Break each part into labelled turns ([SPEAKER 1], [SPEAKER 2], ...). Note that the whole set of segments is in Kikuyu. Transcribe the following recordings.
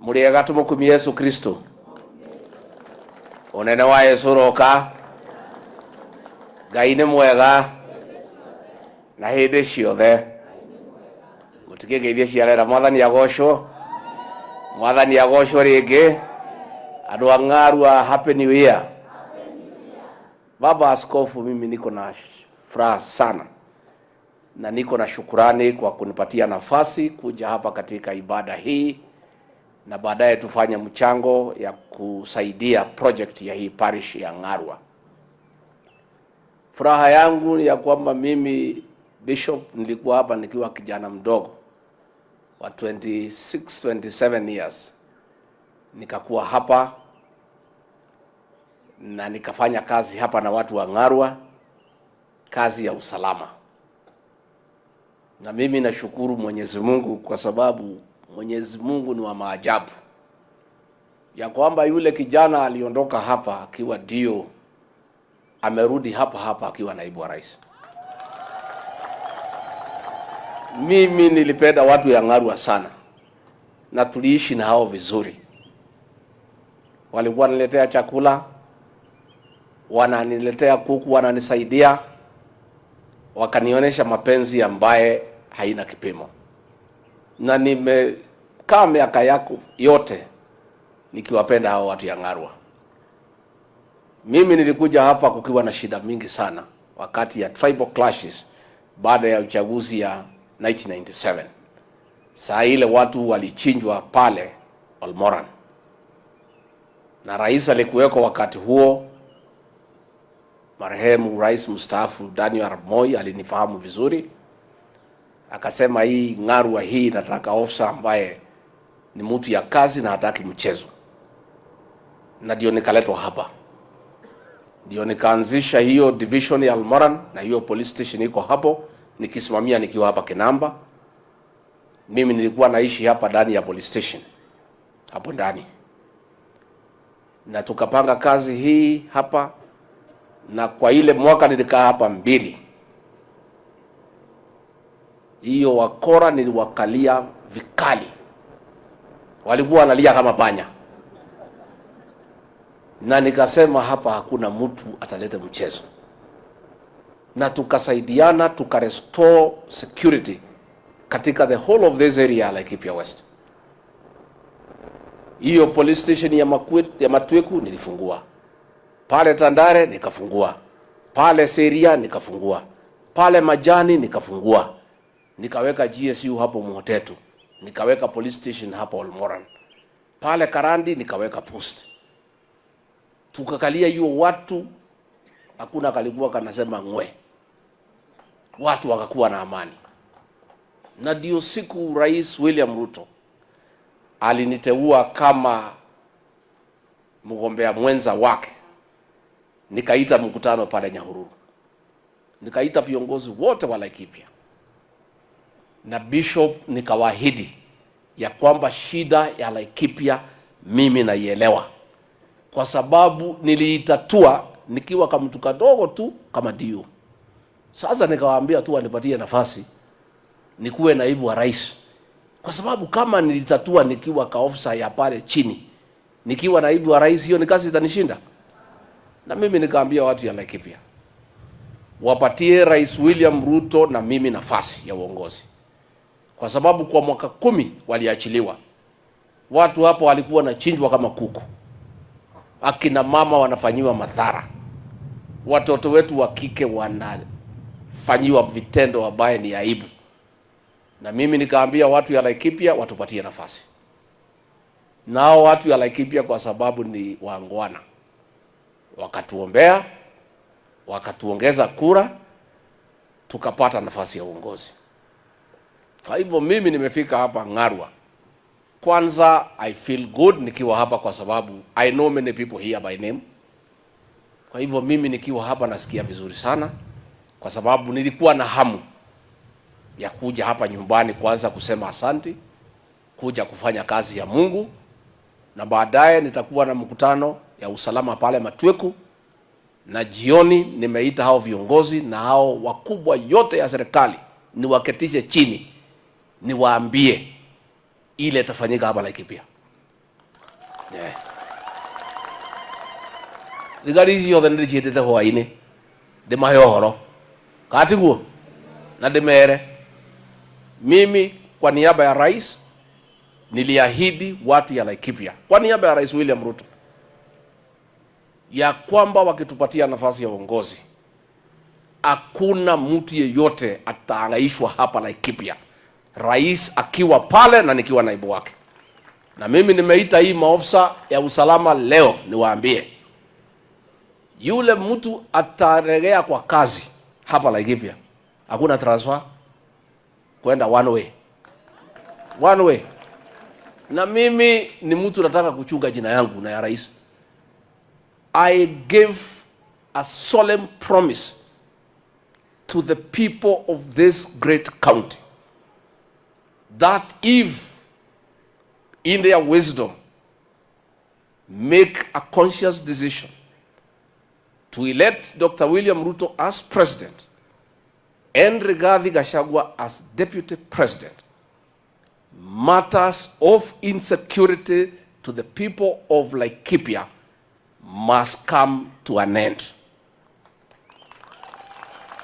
[SPEAKER 1] Mũrĩega, tũmũkumie Yesu Kristo. Ũnene wa Yesu ũroka. Ngai nĩ mwega na hĩndĩ ciothe. Mũtikĩngeithie ciarera. Mwathani agocwo, Mwathani agocwo rĩngĩ. Andũ a Ng'arua, happy new year. Baba Askofu, mimi niko na furaha sana na niko na shukurani kwa kunipatia nafasi kuja hapa katika ibada hii na baadaye tufanye mchango ya kusaidia project ya hii parish ya Ng'arua. Furaha yangu ni ya kwamba mimi Bishop nilikuwa hapa nikiwa kijana mdogo wa 26 27 years, nikakuwa hapa na nikafanya kazi hapa na watu wa Ng'arua, kazi ya usalama. Na mimi nashukuru Mwenyezi Mungu kwa sababu Mwenyezi Mungu ni wa maajabu, ya kwamba yule kijana aliondoka hapa akiwa ndio amerudi hapa hapa akiwa naibu wa rais. Mimi nilipenda watu ya Ng'arua sana na tuliishi na hao vizuri. Walikuwa wananiletea chakula, wananiletea kuku, wananisaidia, wakanionyesha mapenzi ambaye haina kipimo, na nimekaa miaka yako yote nikiwapenda hao watu ya Ng'arua. Mimi nilikuja hapa kukiwa na shida mingi sana wakati ya tribal clashes baada ya uchaguzi ya 1997. Saa ile watu walichinjwa pale Olmoran, na rais alikuweko wakati huo, marehemu rais mstaafu Daniel Arap Moi alinifahamu vizuri, akasema hii Ng'arua hii nataka ofisa ambaye ni mtu ya kazi na hataki mchezo, na ndio nikaletwa hapa, ndio nikaanzisha hiyo division ya Almoran na hiyo police station iko hapo, nikisimamia nikiwa hapa Kinamba. Mimi nilikuwa naishi hapa ndani ya police station hapo ndani, na tukapanga kazi hii hapa, na kwa ile mwaka nilikaa hapa mbili, hiyo wakora niliwakalia vikali, walikuwa wanalia kama panya, na nikasema hapa hakuna mtu ataleta mchezo, na tukasaidiana tukarestore security katika the whole of this area Laikipia West. Hiyo police station ya Matweku nilifungua, pale Tandare nikafungua, pale Seria nikafungua, pale Majani nikafungua, nikaweka GSU hapo Mwotetu, nikaweka police station hapo Olmoran, pale Karandi nikaweka post. Tukakalia hiyo watu, hakuna kalikuwa kanasema ngwe, watu wakakuwa na amani. Na ndio siku Rais William Ruto aliniteua kama mgombea mwenza wake, nikaita mkutano pale Nyahururu, nikaita viongozi wote wa Laikipia na bishop, nikawaahidi ya kwamba shida ya Laikipia mimi naielewa, kwa sababu niliitatua nikiwa kama mtu kadogo tu kama ndio. Sasa nikawaambia tu wanipatie nafasi nikuwe naibu wa rais, kwa sababu kama nilitatua nikiwa kaofisa ya pale chini, nikiwa naibu wa rais, hiyo ni kazi itanishinda. Na mimi nikaambia watu ya Laikipia wapatie Rais William Ruto na mimi nafasi ya uongozi, kwa sababu kwa mwaka 10 waliachiliwa watu hapo, walikuwa wanachinjwa kama kuku, akina mama wanafanyiwa madhara, watoto wetu wa kike wanafanyiwa vitendo ambaye ni aibu. Na mimi nikaambia watu ya Laikipia watupatie nafasi. Nao watu ya Laikipia kwa sababu ni waangwana, wakatuombea, wakatuongeza kura, tukapata nafasi ya uongozi. Kwa hivyo mimi nimefika hapa Ng'arua. Kwanza I feel good nikiwa hapa kwa sababu I know many people here by name. Kwa hivyo mimi nikiwa hapa nasikia vizuri sana kwa sababu nilikuwa na hamu ya kuja hapa nyumbani kwanza kusema asante, kuja kufanya kazi ya Mungu, na baadaye nitakuwa na mkutano ya usalama pale Matweku, na jioni nimeita hao viongozi na hao wakubwa yote ya serikali niwaketishe chini niwaambie ile itafanyika hapa Laikipia. Yeah. Thigari ici ciothe nĩ ndĩciĩtĩte hwainĩ ndĩmahe ũhoro katiguo na ndĩmere mimi kwa niaba ya rais niliahidi watu ya Laikipia kwa niaba ya Rais William Ruto ya kwamba wakitupatia nafasi ya uongozi hakuna mtu yeyote ataangaishwa hapa Laikipia, rais akiwa pale na nikiwa naibu wake. Na mimi nimeita hii maofisa ya usalama leo niwaambie, yule mtu ataregea kwa kazi hapa Laikipia, hakuna transfer kwenda one way, one way. Na mimi ni mtu nataka kuchunga jina yangu na ya rais. I gave a solemn promise to the people of this great county that if in their wisdom make a conscious decision to elect Dr. William Ruto as president and Rigathi Gachagua as deputy president, matters of insecurity to the people of Laikipia must come to an end.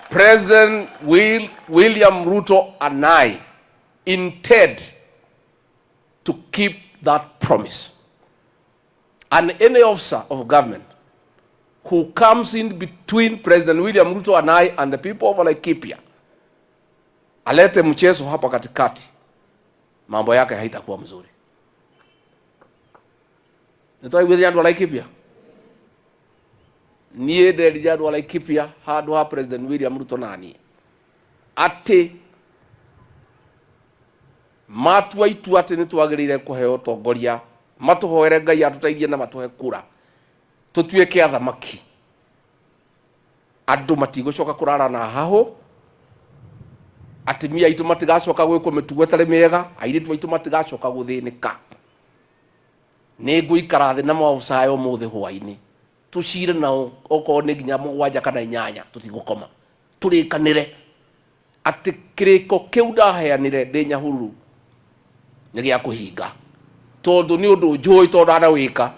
[SPEAKER 1] President William Ruto and I intend to keep that promise. And any officer of government who comes in between President William Ruto and I and the people of Laikipia alete mchezo hapa katikati, mambo yake haitakuwa mzuri. Nĩtwaiguithia andũ a Laikipia niĩ nderire andũ a Laikipia handũ ha President William Ruto na niĩ atĩ matua itua atĩ nĩ twagĩrĩire kũheo ũtongoria, matũhoere Ngai atũteithie na matũhe kura tũtuĩke athamaki, andũ matigũcoka kũrara na hahũ, atumia aitũ matigacoka gwĩkwo mĩtugo ĩtarĩ mĩega, airĩtu aitũ matigacoka gũthĩnĩka. Nĩ ngũikara thĩ na maobisa aya ũmũthĩ hwainĩ tũcire nao okorwo nĩ nginya 7 kana 8, tũtigũkoma, tũrĩkanĩre atĩ kĩrĩko kĩu ndaheanire ndĩ Nyahururu nĩ gĩa kũhinga, tondũ nĩ ũndũ njũĩ tondũ ndanawĩka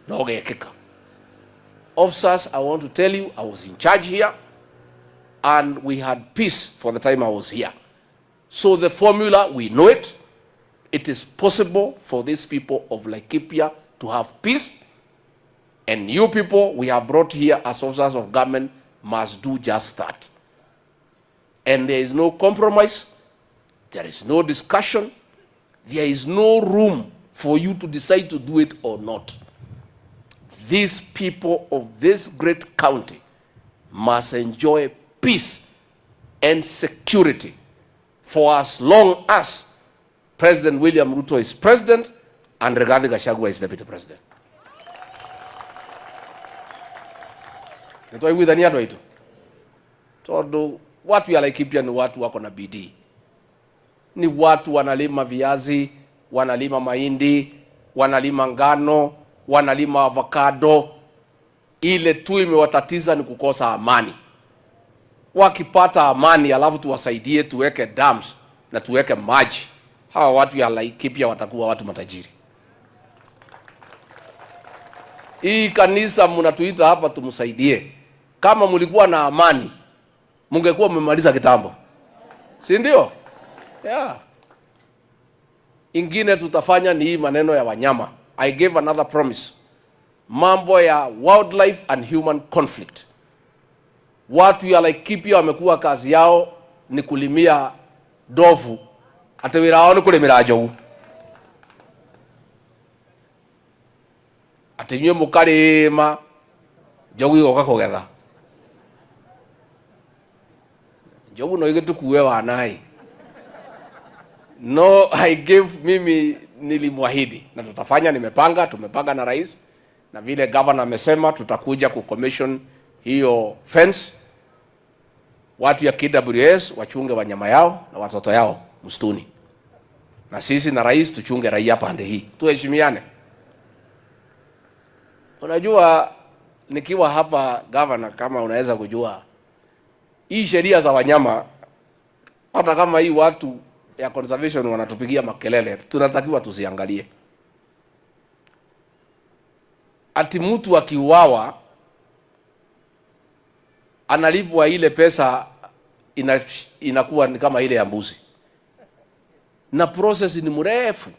[SPEAKER 1] no gekĩka. Officers, I want to tell you, I was in charge here and we had peace for the time I was here. So the formula, we know it. It is possible for these people of Laikipia to have peace. And you people we have brought here as officers of government must do just that. And there is no compromise. There is no discussion. There is no room for you to decide to do it or not. These people of this great county must enjoy peace and security for as long as President William Ruto is president and Rigathi Gachagua is deputy president. Nĩtwaiguithania andũ aitũ, tondũ watu ya Laikipia ni watu wako na bidii, ni watu wanalima viazi, wanalima mahindi, wanalima ngano, wanalima avocado. Ile tu imewatatiza ni kukosa amani. Wakipata amani, alafu tuwasaidie tuweke dams na tuweke maji, hawa watu ya Laikipia watakuwa watu matajiri. Hii kanisa mnatuita hapa tumsaidie. Kama mlikuwa na amani, mungekuwa mmemaliza kitambo, si ndio? Yeah. Ingine tutafanya ni hii maneno ya wanyama. I gave another promise. Mambo ya wildlife and human conflict. Watu ya Laikipia wamekuwa kazi yao ni kulimia ndovu, ati wĩra wao nĩ kũrĩmĩra njogu, atĩ inyuĩ mũkarĩma njogu igoka kũgetha. Njogu no igĩtũkue wanaĩ. No, I gave, mimi nilimwahidi na tutafanya, nimepanga, tumepanga na rais na vile governor amesema tutakuja ku commission hiyo fence. Watu ya KWS wachunge wanyama yao na watoto yao msituni, na sisi na rais tuchunge raia pande hii, tuheshimiane. Unajua, nikiwa hapa governor, kama unaweza kujua hii sheria za wanyama, hata kama hii watu ya conservation wanatupigia makelele, tunatakiwa tuziangalie. Ati mtu akiuawa analipwa ile pesa inakuwa ni kama ile ya mbuzi, na process ni mrefu.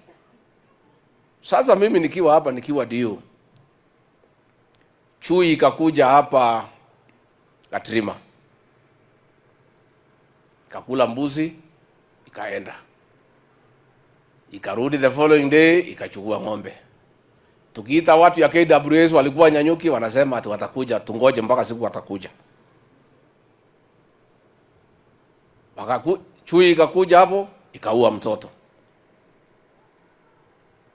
[SPEAKER 1] Sasa mimi nikiwa hapa, nikiwa dio, chui ikakuja hapa Katrima, ikakula mbuzi, ikaenda, ikarudi the following day ikachukua ng'ombe. Tukiita watu ya KWS walikuwa Nanyuki, wanasema ati watakuja, tungoje mpaka siku watakuja. Chui ikakuja hapo ikaua mtoto.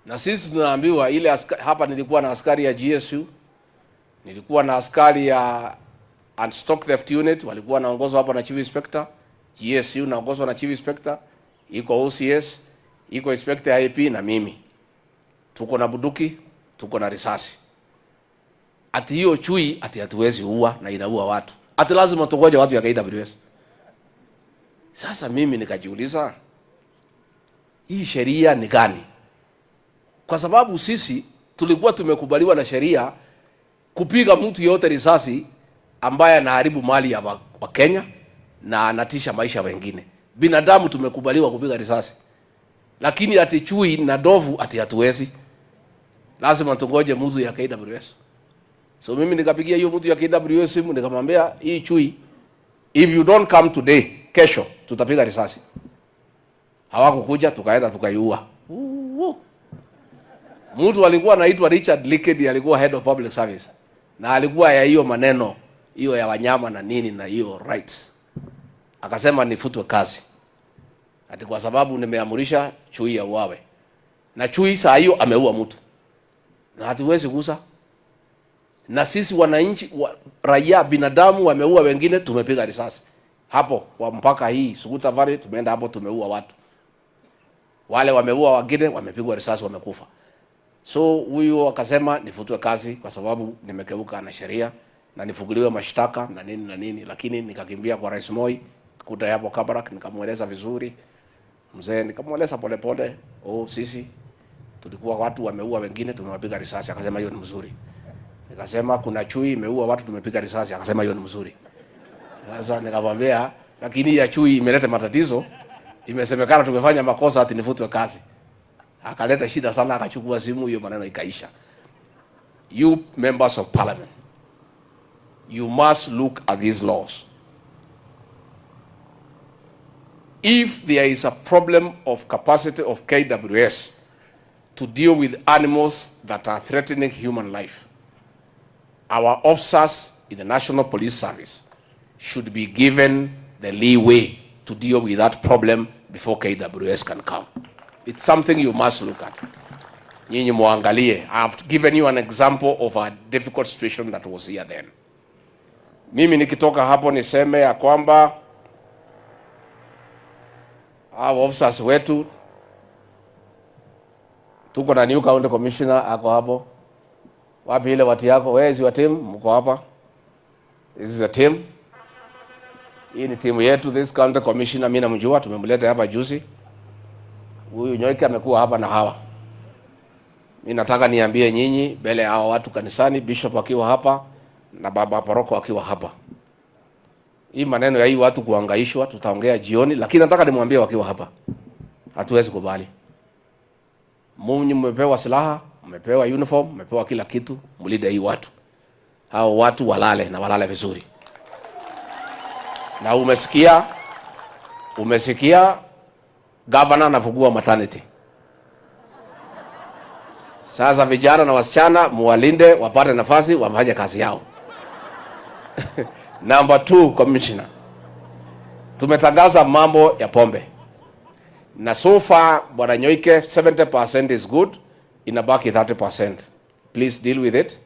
[SPEAKER 1] Na sisi tunaambiwa ile hapa nilikuwa na askari ya GSU, nilikuwa na askari ya Anti-Stock Theft Unit, walikuwa naongozwa hapo na Chief Inspector, GSU naongozwa na Chief Inspector, iko OCS, iko Inspector ya IP na mimi. Tuko na bunduki, tuko na risasi. Ati hiyo chui ati hatuwezi ua na inaua watu. Ati lazima tungoje watu ya KWS. Sasa mimi nikajiuliza, hii sheria ni gani? Kwa sababu sisi tulikuwa tumekubaliwa na sheria kupiga mtu yote risasi ambaye anaharibu mali ya wa Kenya na anatisha maisha wengine. Binadamu tumekubaliwa kupiga risasi. Lakini ati chui na ndovu ati hatuwezi. Lazima tungoje mtu ya KWS. So mimi nikapigia hiyo mtu ya KWS simu, nikamwambia hii chui, if you don't come today, kesho tutapiga risasi. Hawakukuja, tukaenda tukaiua. Mtu alikuwa anaitwa Richard Likedi, alikuwa head of public service. Na alikuwa ya hiyo maneno, hiyo ya wanyama na nini na hiyo rights. Akasema nifutwe kazi. Ati kwa sababu nimeamurisha chui auawe. Na chui saa hiyo ameua mtu. Na hatuwezi gusa. Na sisi wananchi, raia, binadamu wameua wengine, tumepiga risasi. Hapo kwa mpaka hii Suguta Valley tumeenda hapo tumeua watu. Wale wameua wengine wamepigwa risasi wamekufa. So huyu akasema nifutwe kazi kwa sababu nimekeuka na sheria na nifunguliwe mashtaka na nini na nini, lakini nikakimbia kwa Rais Moi kuta hapo Kabarak, nikamueleza vizuri mzee, nikamueleza pole pole, oh, sisi tulikuwa watu wameua wengine tumewapiga risasi. Akasema hiyo ni mzuri. Nikasema kuna chui imeua watu tumepiga risasi. Akasema hiyo ni mzuri. Sasa nikamwambia lakini ya chui imeleta matatizo, imesemekana tumefanya makosa ati nifutwe kazi. Akaleta shida sana, akachukua simu, hiyo maneno ikaisha. You members of parliament, you must look at these laws. If there is a problem of capacity of KWS to deal with animals that are threatening human life, our officers in the National Police Service should be given the leeway to deal with that problem before KWS can come. It's something you must look at. Nyinyi muangalie. I have given you an example of a difficult situation that was here then. Mimi nikitoka hapo niseme ya kwamba hao officers wetu, tuko na new county commissioner ako hapo. Wapi ile watu yako? Where is your team? Mko hapa. This is a team. Hii ni timu yetu. This county commissioner mimi namjua, tumemleta hapa juzi. Huyu Nyoike amekuwa hapa na hawa. Mimi nataka niambie nyinyi mbele ya hawa watu kanisani, bishop akiwa hapa na baba paroko akiwa hapa. Hii maneno ya hii watu kuhangaishwa tutaongea jioni, lakini nataka nimwambie wakiwa hapa. Hatuwezi kubali. Munyi mmepewa silaha, mmepewa uniform, mmepewa kila kitu, mlinde hii watu. Hao watu walale na walale vizuri. Na umesikia governor anafungua maternity. Sasa vijana na wasichana muwalinde wapate nafasi wafanye kazi yao. Number 2, commissioner. Tumetangaza mambo ya pombe. Na so far Bwana Nyoike 70% is good, inabaki 30%. Please deal with it.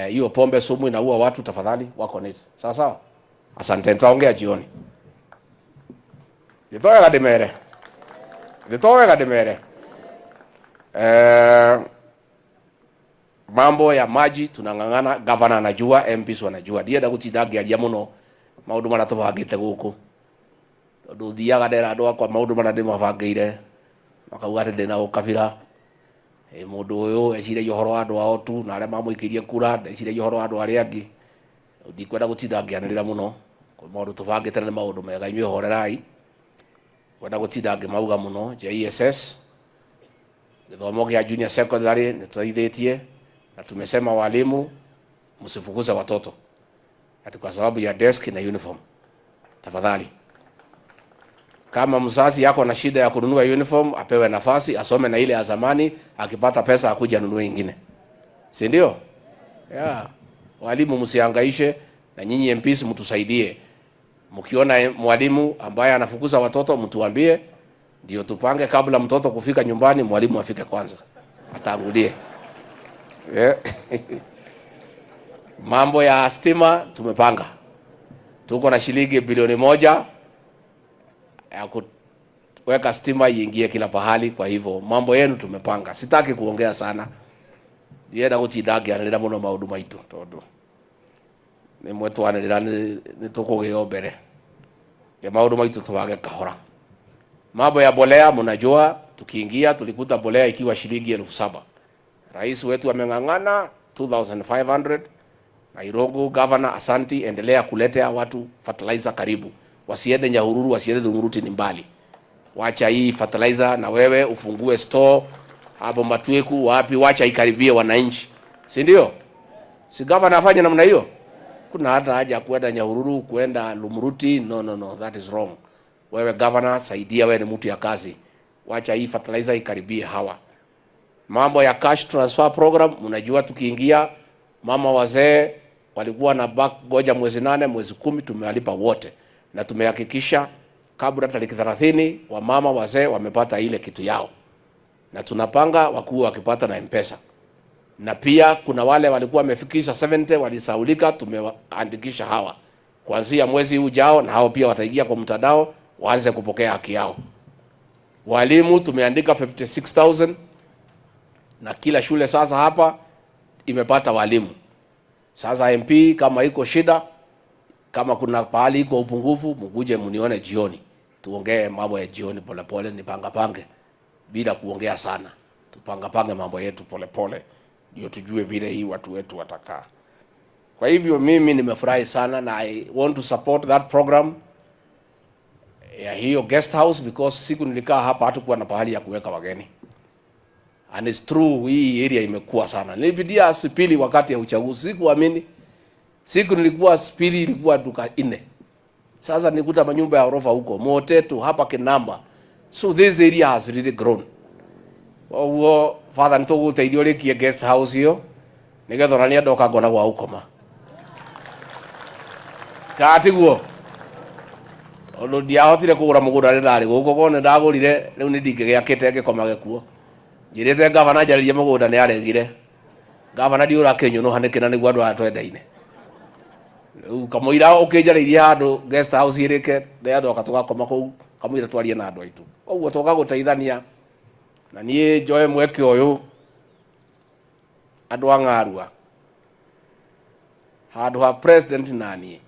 [SPEAKER 1] Hiyo pombe sumu inaua watu, tafadhali work on it. Sawa sawa? Asante, tutaongea jioni. Gitoega ndimere. Gitoega ndimere. Mambo ya maji tunang'ang'ana, governor anajua, MPs wanajua. Ndienda gutinda ngiaria muno maundu maria tubangite guku. Tondu thiaga ndera andu akwa maundu maria ndimabangĩire, makauga atĩ ndĩna ũkabira. Mũndũ ũyũ eciragia ũhoro wa andũ ao tu na arĩa mamũikĩirie kura, ndeciragia ũhoro wa andũ arĩa angĩ. Ndikwenda gũtinda ngĩanĩrĩra mũno, kwĩ maũndũ tũbangĩte na nĩ maũndũ mega, inyuĩ horerai. Kwenda gũtinda ngĩmauga mũno. JSS, gĩthomo gĩa junior secondary nĩ tũteithĩtie, na tumesema walimu msifukuze watoto ati kwa sababu ya desk na uniform. Tafadhali, kama mzazi yako na shida ya kununua uniform, apewe nafasi asome na ile ya zamani, akipata pesa akuja anunue ingine, si ndio? Yeah. Walimu msihangaishe, na nyinyi MPs mtusaidie. Mkiona mwalimu ambaye anafukuza watoto mtuambie, ndio tupange kabla mtoto kufika nyumbani, mwalimu afike kwanza, atangulie. Yeah. Mambo ya stima tumepanga, tuko na shilingi bilioni 1 ya kuweka stima iingie kila pahali. Kwa hivyo mambo yenu tumepanga, sitaki kuongea sana, ndienda gutinda ngianĩrĩra mũno maũndũ maitũ tondũ rĩmwe twanĩrĩra nĩ tũkũgĩo mbere ya maũndũ maitũ tubange kahora. Mambo ya bolea mnajua, tukiingia tulikuta bolea ikiwa shilingi 7,000. Rais wetu ameng'ang'ana 2500. Nairobi governor, asanti, endelea kuletea watu fertilizer karibu, wasiende Nyahururu, wasiende Rumuruti, ni mbali. Wacha hii fertilizer na wewe ufungue store hapo Matweku wapi, wacha ikaribie wananchi, si ndio? Si governor afanye namna hiyo? Kuna hata haja ya kwenda Nyahururu, kwenda Rumuruti? No, no, no, that is wrong. Wewe governor, saidia, wewe ni mtu ya kazi, wacha hii fertilizer ikaribie hawa. Mambo ya cash transfer program, mnajua tukiingia, mama wazee walikuwa na back goja mwezi 8, mwezi 10, tumewalipa wote na tumehakikisha kabla tariki 30 wamama wazee wamepata ile kitu yao, na tunapanga wakuu wakipata na M-Pesa. Na pia kuna wale walikuwa wamefikisha 70 walisaulika, tumewaandikisha hawa kuanzia mwezi ujao, na hao pia wataingia kwa mtandao waanze kupokea haki yao. Walimu tumeandika 56,000 na kila shule sasa hapa imepata walimu. Sasa MP, kama iko shida, kama kuna pahali iko upungufu, mkuje mnione jioni, tuongee mambo ya jioni polepole, nipanga pange bila kuongea sana, tupanga pange mambo yetu polepole, ndio tujue vile hii watu wetu watakaa. Kwa hivyo mimi nimefurahi sana na I want to support that program ya hiyo guest house, because siku nilikaa hapa hatukuwa na pahali ya kuweka wageni. And it's true, hii area imekuwa sana. Nilipitia Sipili wakati ya uchaguzi, sikuamini. Siku nilikuwa Sipili ilikuwa duka 4. Sasa nikuta manyumba ya orofa huko Motetu hapa Kinamba. So this area has really grown. Koguo father nituguteithia urikie guest house iyo nigetha ona nie ndoka ngona gwa gukoma. Kana tiguo? Tondu ndiahotire kugura mugunda ri ndari guku, korwo ni ndagurire riu ni ndingĩgĩakĩte ngĩkomage kuo. Njĩrĩte gavana njarĩrie mũgũnda nĩ aregire. Gavana ndiũ ũrakĩnyũnũha nĩkĩ na nĩguo andũ aya twendaine. Rĩu kamũira ũkĩnjarĩirie handũ guest house ĩrĩke nĩ ndoka tũgakoma kũu, kamũira twarie na andũ aitũ. Koguo tũka gũteithania na niĩ njoe mweke ũyũ andũ a Ng'arua handũ ha president na niĩ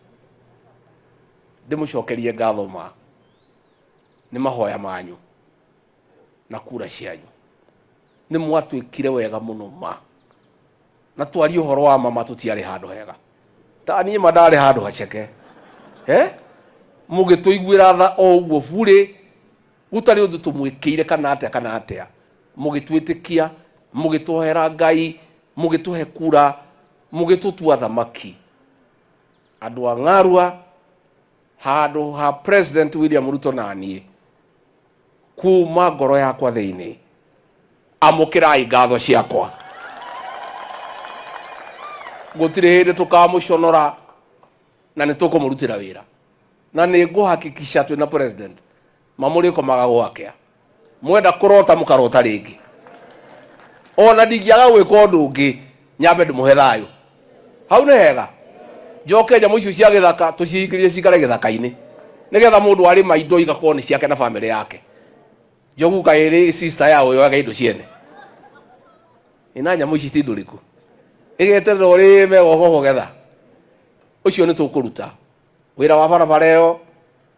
[SPEAKER 1] ndĩmũcokerie ngatho ma nĩ mahoya manyu na kura cianyu. Nĩ mwatwĩkire wega mũno ma, na twarie ũhoro wa mama tũtiarĩ handũ hega, ta niĩ ma ndarĩ handũ haceke. Mũgĩtũiguĩra tha o ũguo burĩ, gũtarĩ ũndũ tũmwĩkĩire kana atĩa kana atĩa, mũgĩtwĩtĩkia, mũgĩtũhera Ngai, mũgĩtũhe kura, mũgĩtũtua thamaki. Andũ a Ng'arua handũ ha President William Ruto na niĩ kuma ngoro yakwa thĩinĩ, amũkĩrai ngatho ciakwa. Gũtirĩ hĩndĩ tũkamũconora na nĩ tũkũmũrutĩra wĩra, na nĩ ngũhakikisha twĩna president mamũrĩkomaga gwakĩa, mwenda kũrota mũkarota rĩngĩ. Ona ndingĩaga gwĩka ũndũ ũngĩ nyambe ndĩmũhe thayũ. Hau nĩ hega, njoke nyamũ icio cia gĩthaka tũcihingĩrie cikare gĩthaka-inĩ, nĩgetha mũndũ arĩma indo igakorwo nĩ ciake na bamĩrĩ yake. Njogu kaĩrĩ sister yao yoyaga indo ciene. Ina nyamũ ici ti ndũrĩkũ, ĩgeterera ũrĩme goka kũgetha. Ũcio nĩ tũkũruta wĩra wa barabara ĩyo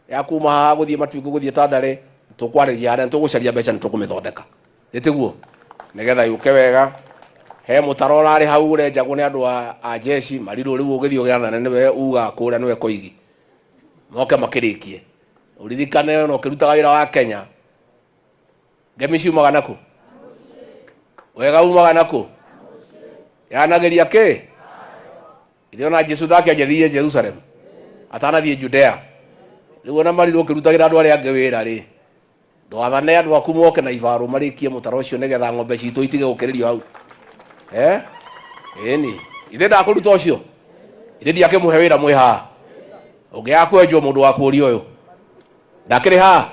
[SPEAKER 1] ya kuma haha gũthiĩ Matuĩko gũthiĩ Tandare, tũkwarĩria harĩa tũgũcaria mbeca nĩ tũkũmĩthondeka, ĩtiguo? Nĩgetha yũke wega. He mũtaro ũrarĩ hau ũrenjagwo nĩ andũ a jeshi marirũ rĩu ũgĩthiĩ ũgĩathane nĩwe ugaga kũrĩa nĩwe koigi. Moke makĩrĩkie. Ũririkane ona ũkĩrutaga wĩra wa Kenya ngemi ciumaga nakũ? Wega umaga nakũ? Yanagĩria kĩ? Ithe ona Jesu ndakĩanjĩrĩirie Jerusalem atanathiĩ Judea. Rĩu ona marirũ ũkĩrutagĩra andũ arĩa angĩ wĩra rĩ, ndwathane andũ aku moke na ibaro marĩkie mũtaro ũcio nĩgetha ng'ombe citũ itige gũkĩrĩrio hau. Eh? Ĩni. Ithe ndakũruta ũcio. Ithe ndiakĩmũhe wĩra mwĩ haha. Ũngĩaga kwenjwo mũndũ wa kũũria ũyũ. Ndakĩrĩ haha.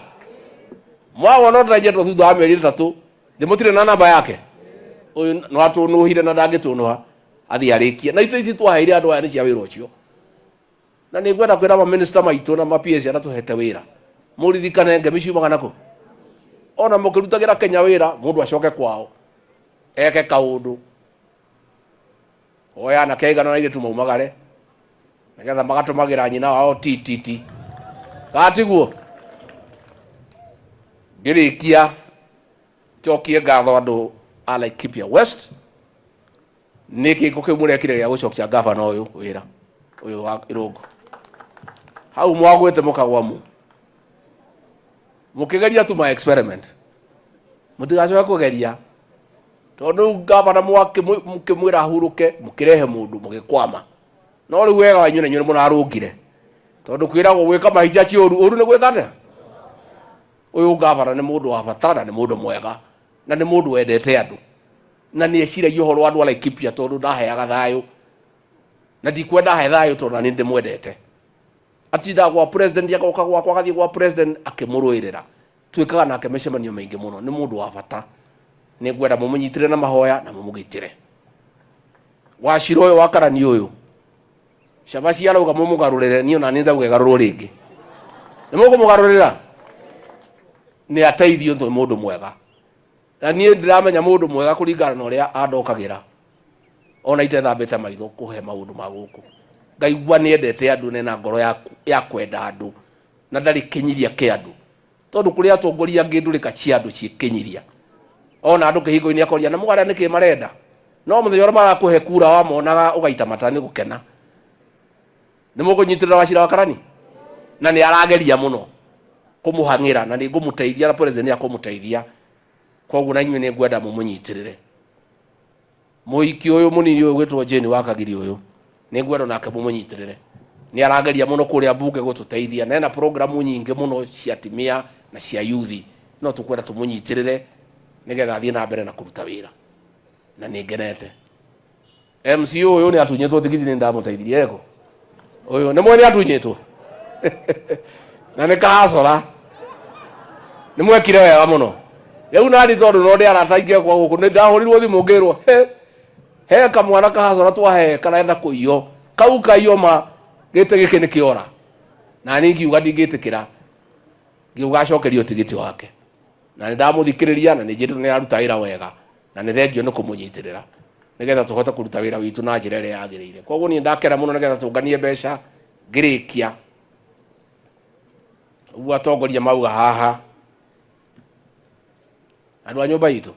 [SPEAKER 1] Mwawona ndĩrenjetwo thutha wa mĩeri 3, thĩ mũtirĩ na namba yake. Ũyũ no atũnũhire na ndangĩtũnũha. Athiĩ arĩkie. Na itũ ici twaheire andũ aya nĩ cia wĩra ũcio. Na nĩ ngwenda kwĩra maminista maitũ na ma PS arĩa tũhete wĩra. Mũririkane ngemi ciumaga nakũ. Ona mũkĩrutagĩra Kenya wĩra, mũndũ acoke kwao. Eke kaũndũ. Oya anake aigana na airĩtu maumagare. Nĩgetha magatũmagĩra nyina wao ti ti ti. Kana tiguo? Ngĩrĩkia njokie ngatho andũ a Laikipia West nĩ kĩko kĩu mũrekire gĩa gũcokia gavana ũyũ wĩra ũyũ wa Irũngũ. Hau mwagwĩte mũkagwa mu. Mũkĩgeria tu ma experiment. Mũtigacoke kũgeria. Tondũ rĩu gavana mũkĩmwĩra ahurũke mũkĩrehe mũndũ mũgĩkwama. No rĩu wega wanyu na inyuĩ nĩ mũrarũngire. Tondũ kwĩragwo gwĩka mahinda ti ũru, ũru nĩ gwĩka atĩa? Ũyũ gavana nĩ mũndũ wa bata na nĩ mũndũ mwega na nĩ mũndũ wendete andũ na nĩ eciragia ũhoro wa andũ a Laikipia tondũ ndaheaga thayũ na ndikwenda ahe thayũ tondũ na nĩ ndĩmwendete. Atindaga gwa president agoka gwakwa agathiĩ gwa president akĩmũrũĩrĩra. Twĩkaga nake mĩcemanio mĩingĩ mũno, nĩ mũndũ wa bata. Nĩ ngwenda mũmũnyitĩre na mahoya na mũmũgitĩre. Wacira ũyũ wa karani ũyũ cabaci arauga mũmũgarũrĩre, niĩ ona niĩ ndauga ĩgarũrwo rĩngĩ. Nĩ mũkũmũgarũrĩra? Nĩ ateithio nĩ mũndũ mwega. Na niĩ ndĩramenya mũndũ mwega kũringana na ũrĩa andokagĩra. Ona itethambĩte maitho kũhe maũndũ ma gũkũ. Ngaigua nĩ endete andũ na ena ngoro ya kwenda andũ na ndarĩ kĩnyiria kĩa andũ. Tondũ kũrĩ atongoria angĩ ndũrĩka cia andũ ciĩ kĩnyiria. Ona andũ kĩhingo-inĩ akoria na mũgarĩa nĩkĩ marenda. No mũthenya ũrĩa marakũhe kura wamonaga ũgaita mata nĩ gũkena. Nĩ mũkũnyitĩrĩra Wachira wa Karani? Na nĩ arageria mũno kũmũhang'ĩra na nĩ ngũmũteithia na president nĩ akũmũteithia. Koguo na inyuĩ nĩ ngwenda mũmũnyitĩrĩre. Mũhiki ũyũ mũnini ũyũ gwĩtwo Jane wa Kagiri ũyũ nĩ ngwenda nake mũmũnyitĩrĩre. Nĩ arageria mũno kũrĩa mbunge gũtũteithia na ena programu nyingĩ mũno cia atumia na cia yuthi. No tũkwenda tũmũnyitĩrĩre nĩgetha athiĩ na mbere na kũruta wĩra. Na nĩ ngenete. MC ũyũ nĩ atunyĩtwo tigiti nĩ ndamũteithirie eko. Ũyũ nĩ mwene atunyĩtwo. Na nĩ kahacora. Nĩ mwekire wega mũno. Rĩu nani tondũ no ndĩ arata aingĩ akwa gũkũ nĩ ndahũrirwo thimũ ngĩrwo he he kamwana kahacora twahe karenda kũiywo. Kau kaiywo ma gĩtĩ gĩkĩ nĩ kĩora. Na niĩ ngiuga ndingĩtĩkĩra. Ngiuga acokerio tigiti wake. Na nĩ ndamũthikĩrĩria na nĩ njĩrĩtwo nĩ aruta wĩra wega na nĩ thengio nĩ kũmũnyitĩrĩra nĩgetha tũhote kũruta wĩra witũ na njĩra ĩrĩa yagĩrĩire. Koguo niĩ ndakena mũno nĩgetha tũnganie mbeca ngĩrĩkia. Ũguo atongoria mauga haha. Andũ a nyũmba itũ.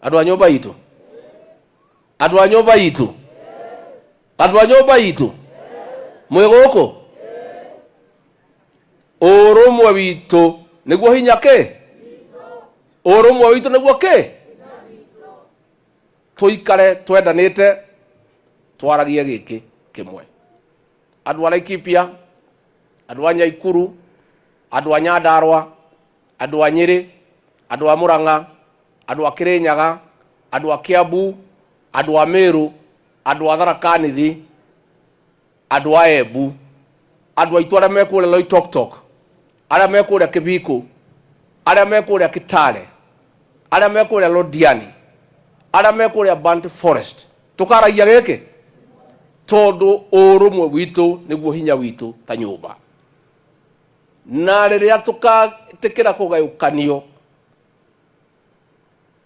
[SPEAKER 1] Andũ a nyũmba itũ. Andũ a nyũmba itũ. Andũ a nyũmba itũ. Mwĩ gũkũ? Ũrũmwe witũ nĩguo hinya kĩ? Ũrũmwe witũ nĩguo kĩ? Tũikare twendanĩte twaragie gĩkĩ kĩmwe. Andũ a Laikipia, andũ a Nyaikuru, andũ a Nyandarua, andũ a Nyĩrĩ, andũ a Murang'a, andũ a Kĩrĩnyaga, andũ a Kiambu, andũ a Meru, andũ a Tharaka Nithi, andũ a Embu, andũ aitũ arĩa me kũrĩa Loitoktok, arĩa me kũrĩa Kibiko, arĩa me kũrĩa Kitale, arĩa me kũrĩa Londiani, arĩa me kũrĩa Burnt Forest, tũkaragia gĩkĩ tondũ ũrũmwe witũ nĩguo hinya witũ ta nyũmba. Na rĩrĩa tũgatĩkĩra kũgayũkanio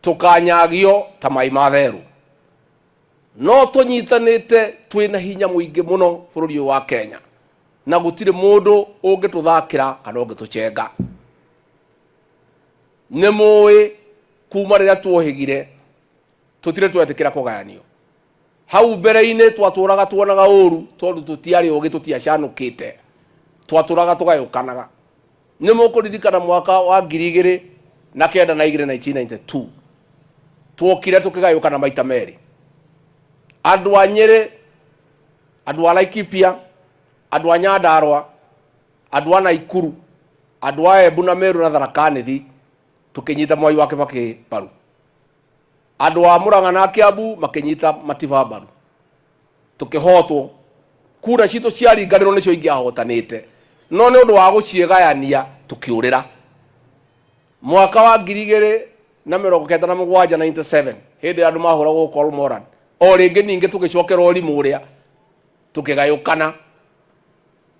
[SPEAKER 1] tũkanyagio ta maĩ ma therũ. No tũnyitanĩte twĩna hinya mũingĩ mũno bũrũri ũyũ wa Kenya na gũtirĩ mũndũ ũngĩtũthakĩra kana ũngĩtũcenga. Nĩ mũĩ Kuma rĩrĩa tuohĩgire tũtirĩ twetĩkĩra kũgayanio. Hau mbere-inĩ twatũraga tuonaga ũru tondũ tũtiarĩ ũgĩ, tũtiacanũkĩte, twatũraga tũgayũkanaga. Nĩ mũkũririkana mwaka wa 2092, 1992, tuokire tukigayũkana maita merĩ. Andũ a Nyĩrĩ, andũ a Laikipia, andũ a Nyandarua, andũ a Naikuru, andũ a Embu na Meru na Tharaka Nithi tukinyita Mwai wa Kibaki mbaru. Andũ a Murang'a na Kiambu makinyita Matiba mbaru. Tukihotwo. Kura citũ ciaringanĩrwo nĩcio ingĩahotanĩte, no nĩ ũndũ wa gũciĩgayania tukiũrĩra. Mwaka wa 2097, 97, hĩndĩ andũ mahũragwo Kol Moran, o rĩngĩ ningĩ tũgĩcokera ũrimũ ũrĩa, tũkĩgayũkana.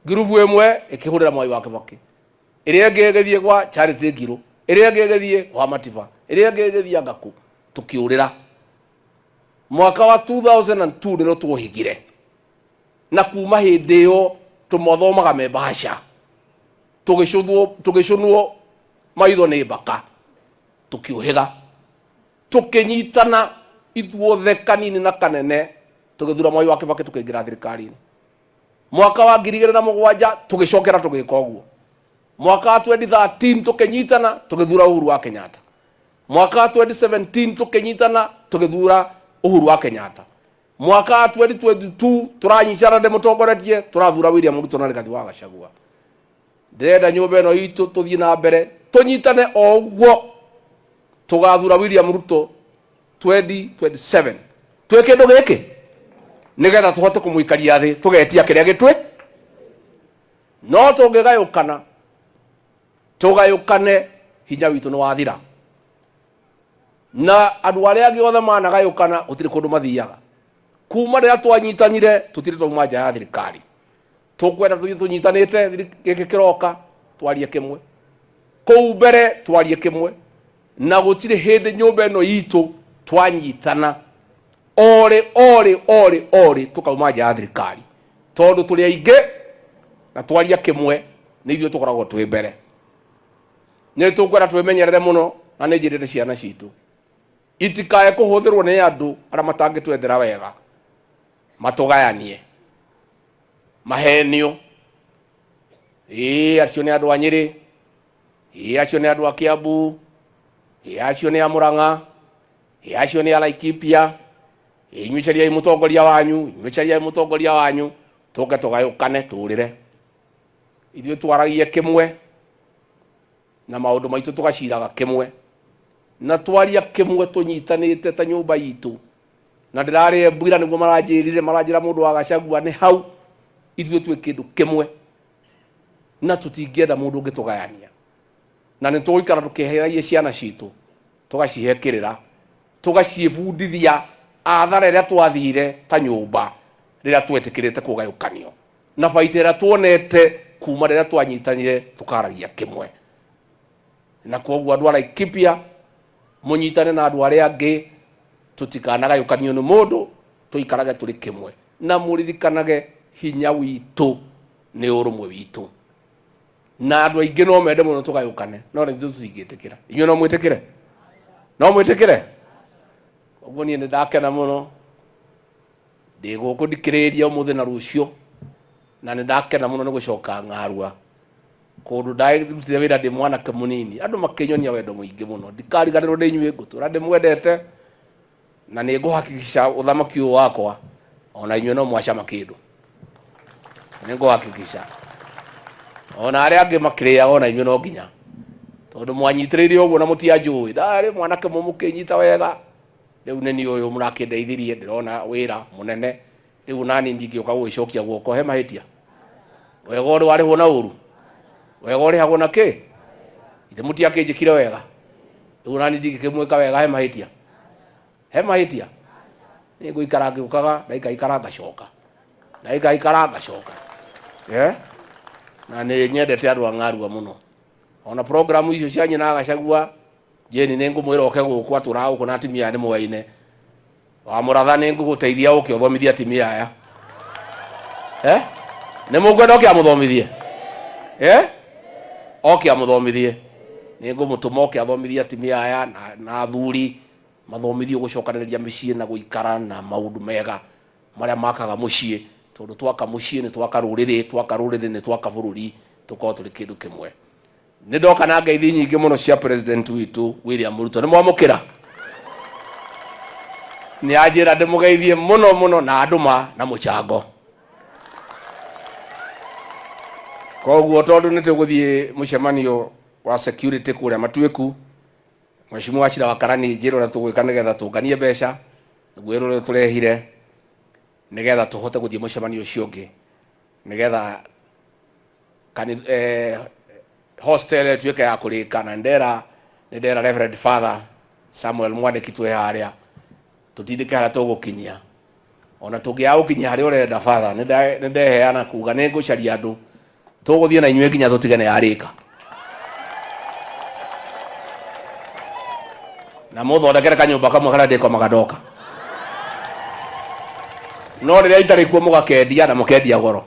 [SPEAKER 1] Ngurubu ĩmwe ĩkĩhũrĩra Mwai wa Kibaki, ĩrĩa ĩngĩ ĩgĩthiĩ gwa Charity Ngiru, ĩrĩa ĩngĩ ĩgĩthiĩ kwa Matiba, ĩrĩa ĩngĩ ĩgĩthiĩ Angaku, tũkĩũrĩra. Mwaka wa 2002 nĩrĩo tuohĩgire, na kuma hĩndĩ ĩyo tũmothomaga me bahasha, tũgĩcũnwo maitho nĩ mbaka, tũkĩũhĩga, tũkĩnyitana ithuothe kanini na kanene, tũgĩthura Mwai wa Kibaki, tũkĩingĩra thirikari-inĩ. Mwaka wa 2007 tũgĩcokera tũgĩka ũguo. Mwaka wa 2013 tũkĩnyitana tũgĩthura Uhuru wa Kenyatta. Mwaka wa 2017 tũkĩnyitana tũgĩthura Uhuru wa Kenyatta. Mwaka wa 2022 tũranyitana ndĩmũtongoretie tũrathura William Ruto na Rigathi wa Gachagua. Ndĩrenda nyũmba ĩno itũ tũthiĩ na mbere tũnyitane o ũguo, tũgathura William Ruto 2027 twĩ kĩndũ gĩkĩ nĩgetha tũhote kũmũikaria thĩ tũgetia kĩrĩa gĩtwĩ. No tũngĩgayũkana tũgayũkane, hinya witũ nĩ wathira, na andũ arĩa angĩ othe managayũkana gũtirĩ kũndũ mathiaga. Kuma rĩrĩa twanyitanire tũtirĩ twauma nja ya thirikari. Tũkwenda tũthiĩ tũnyitanĩte, gĩkĩ kĩroka twarie kĩmwe, kũu mbere twarie kĩmwe, na gũtirĩ hĩndĩ nyũmba ĩno itũ twanyitana orĩ orĩ orĩ orĩ tũkauma nja ya thirikari, tondũ tũrĩ aingĩ na twaria kĩmwe nĩ ithuĩ tũkoragwo twĩ mbere. Nĩ tũkwenda twĩmenyerere mũno, na nĩ njĩrĩte ciana citũ itikae kũhũthĩrwo nĩ andũ arĩa matangĩtwethera wega, matũgayanie, mahenio. Ĩĩ acio nĩ andũ a Nyĩrĩ, ĩĩ acio nĩ andũ a Kiambu, ĩĩ acio nĩ a Murang'a, ĩĩ acio nĩ a Laikipia, ĩĩ inyuĩ cariai mũtongoria wanyu, inyuĩ cariai mũtongoria wanyu, tũke tũgayũkane tũrĩre. Ithuĩ twaragie kĩmwe na maũndũ maitũ tũgaciraga kĩmwe, na twaria kĩmwe tũnyitanĩte ta nyũmba itũ. Na ndĩrarĩ Embu ira nĩguo maranjĩrire, maranjĩra mũndũ wa Gachagua nĩ hau, ithuĩ twĩ kĩndũ kĩmwe na tũtingĩenda mũndũ ũngĩ tũgayania, na nĩ tũgũikara tũkĩheragia ciana citũ, tũgacihe kĩrĩra, tũgaciĩbundithia athara ĩrĩa twathire ta nyũmba rĩrĩa twetĩkĩrĩte kũgayũkanio, na baita ĩrĩa tuonete kuma rĩrĩa twanyitanire tũkaragia kĩmwe. Na kwoguo andũ a Laikipia mũnyitane na andũ arĩa angĩ, tũtikanagayũkanio nĩ mũndũ, tũikarage tũrĩ kĩmwe, na mũririkanage hinya witũ nĩ ũrũmwe witũ. Na andũ aingĩ no mende mũno tũgayũkane, no ithuĩ tũtingĩtĩkĩra. Inyuĩ no mwĩtĩkĩre? No mwĩtĩkĩre? Ũguo niĩ nĩ ndakena mũno, ndĩ gũkũ ndikĩrĩrĩria ũmũthĩ na rũciũ, na nĩ ndakena mũno nĩ gũcoka Ng'arua, kũndũ ndarutire wĩra ndĩ mwanake mũnini, andũ makĩnyonia wendo mũingĩ mũno. Ndikariganĩrwo nĩ inyuĩ, ngũtũra ndĩmwendete, na nĩ ngũhakikisha ũthamaki ũyũ wakwa ona inyuĩ no mwacama kĩndũ. Nĩ ngũhakikisha ona arĩa angĩ makĩrĩaga ona inyuĩ no nginya, tondũ mwanyitĩrĩire ũguo na mũtianjũĩ. Ndarĩ mwanake mũmũkĩnyita wega, rĩu nĩ niĩ ũyũ mũrakĩndeithirie, ndĩrona wĩra mũnene. Rĩu nani ndingĩũka gũgĩcokia guoko he mahĩtia? Wega ũrĩ warĩhwo na ũru, wega ũrĩhagwo na kĩ? Ithe mũtiakĩnjĩkire wega, rĩu nani ndingĩkĩmwĩka wega he mahĩtia? He mahĩtia? Nĩ ngũikara ngĩũkaga, ndaikaikara ngacoka, ndaikaikara ngacoka. Na nĩ nyendete andũ a Ng'arua mũno. Ona programu icio cia nyina Gachagua, Jane nĩ ngũmwĩra oke gũkũ, atũraga gũkũ na atumia aya nĩ moyaine. Wa mũratha nĩ ngũgũteithia ũke ũthomithie atumia aya. Nĩ mũkwenda oke amũthomithie? Oke amũthomithie. Nĩ ngũmũtũma oke athomithie atumia aya na athuri, mathomithio gũcokanĩrĩria mĩciĩ na gũikara na maũndũ mega marĩa makaga mũciĩ, tondũ twaka mũciĩ nĩ twaka rũrĩrĩ, twaka rũrĩrĩ nĩ twaka bũrũri, tũkorwo tũrĩ kĩndũ kĩmwe. Nĩ ndoka na ngeithi nyingĩ mũno cia president witũ William Ruto. Nĩ mwamũkĩra? Nĩ anjĩra ndĩmũgeithie mũno mũno na andũma na mũchango. Koguo tondũ nĩ tũgũthiĩ mũcemanio wa security kũrĩa Matuĩku, Mheshimiwa Wachira wa Karani njĩra ũrĩa tũgwĩka nĩgetha tũnganie mbeca, nĩguo ũrĩa tũrehire nĩgetha tũhote gũthiĩ mũcemanio ũcio ũngĩ, nĩgetha hostel ĩtuĩke ya kũrĩka. Na ndera nĩ ndera Reverend Father Samuel Mwandĩki twĩ harĩa tũtindĩke harĩa tũgũkinyia, ona tũngĩaga gũkinyia harĩa ũrenda Father, nĩ ndeheana kuga nĩ ngũcaria andũ tũgũthiĩ na inyuĩ nginya tũtige nĩ yarĩka, na mũthondekere kanyũmba kamwe karĩa ndĩkomaga ndoka, no rĩrĩa itarĩ kuo mũgakendia na mũkendia goro.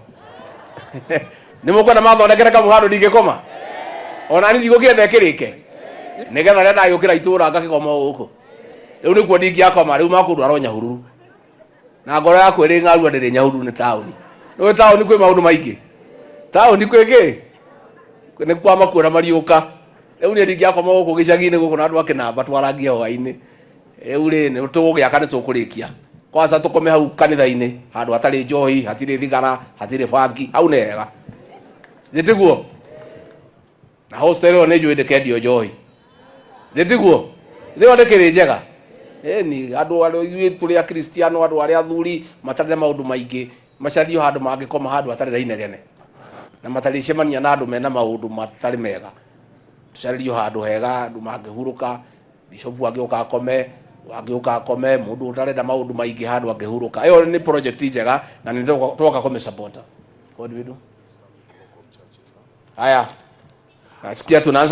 [SPEAKER 1] Nĩ mũkwenda mathondekere kamwe handũ ndingĩkoma? Ona niĩ ndigũkĩenda ĩkĩrĩke, nĩgetha rĩrĩa ndagĩũkĩra itũũra ngakĩkoma gũkũ. Rĩu nĩkuo ndingĩakoma, rĩu makũndwara Nyahururu na ngoro yakwa ĩrĩ ng'arua, ndĩrĩ Nyahururu nĩ taũni. Nĩũĩ taũni kwĩ maũndũ maingĩ, taũni kwĩ kĩ nĩ kwa makuo na mariũka. Rĩu niĩ ndingĩakoma gũkũ gĩcagi-inĩ gũkũ na andũ a kĩnamba twarangie hwaĩ-inĩ. Rĩu rĩ, nĩ tũgũgĩaka, nĩ tũkũrĩkia. Kwanza tũkome hau kanitha-inĩ, handũ hatarĩ njohi, hatirĩ thigara, hatirĩ bangi, hau nĩ hega, nĩ na hostel ĩyo nĩ njũĩ ndĩkendio njohi, nĩ tiguo? Ĩyo ndĩkĩrĩ njega. Ĩni andũ arĩa ithuĩ tũrĩ akristiano, andũ arĩa athuri matarĩ na maũndũ maingĩ, macario handũ mangĩkoma, handũ hatarĩ na inegene na matarĩcemania na andũ mena maũndũ matarĩ mega. Tũcarĩrio handũ hega andũ mangĩhurũka, bishop angĩũka akome, angĩũka akome, mũndũ ũtarenda maũndũ maingĩ, handũ angĩhurũka. Ĩyo nĩ project njega na nĩ twoka kũmĩsupport. What do we do? Haya, nasikia tunaanza.